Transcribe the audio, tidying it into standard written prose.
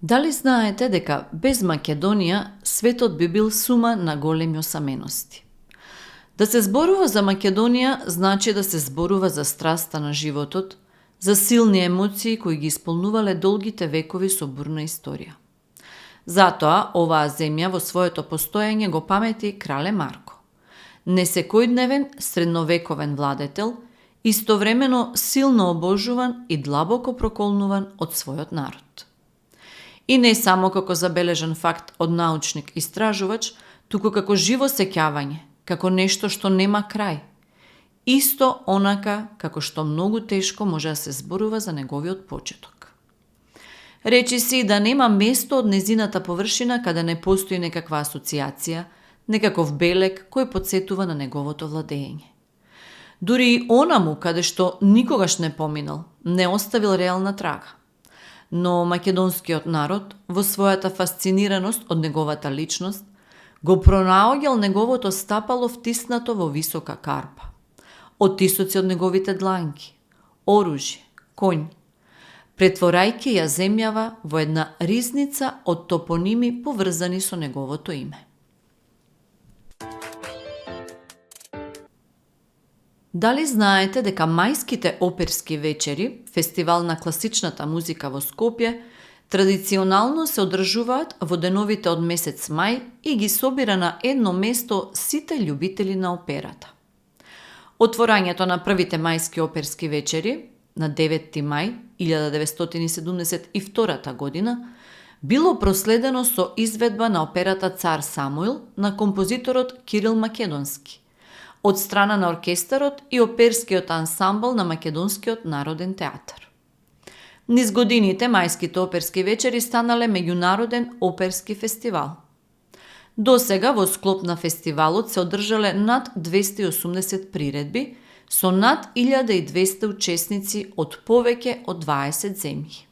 Дали знаете дека без Македонија светот би бил сума на големи осамености? Да се зборува за Македонија значи да се зборува за страста на животот, за силни емоции кои ги исполнувале долгите векови со бурна историја. Затоа оваа земја во своето постоење го памети крале Марко. Несекојдневен средновековен владетел, истовремено силно обожуван и длабоко проколнуван од својот народ. И не само како забележан факт од научник-истражувач, туку како живо сеќавање, како нешто што нема крај. Исто онака како што многу тешко може да се зборува за неговиот почеток. Речи си да нема место од незината површина каде не постои некаква асоциација, некаков белег кој потсетува на неговото владење. Дури и онаму каде што никогаш не поминал, не оставил реална трага. Но македонскиот народ, во својата фасцинираност од неговата личност, го пронаоѓал неговото стапало втиснато во висока карпа. Оттисоци од неговите дланки, оружје, конј, претворајќи ја земјава во една ризница од топоними поврзани со неговото име. Дали знаете дека мајските оперски вечери, фестивал на класичната музика во Скопје, традиционално се одржуваат во деновите од месец мај и ги собира на едно место сите љубители на операта. Отворањето на првите мајски оперски вечери на 9 мај 1972 година било проследено со изведба на операта Цар Самуил на композиторот Кирил Македонски, од страна на оркестарот и оперскиот ансамбл на Македонскиот народен театар. Низ годините мајските оперски вечери станале меѓународен оперски фестивал. До сега во склоп на фестивалот се одржале над 280 приредби со над 1200 учесници од повеќе од 20 земји.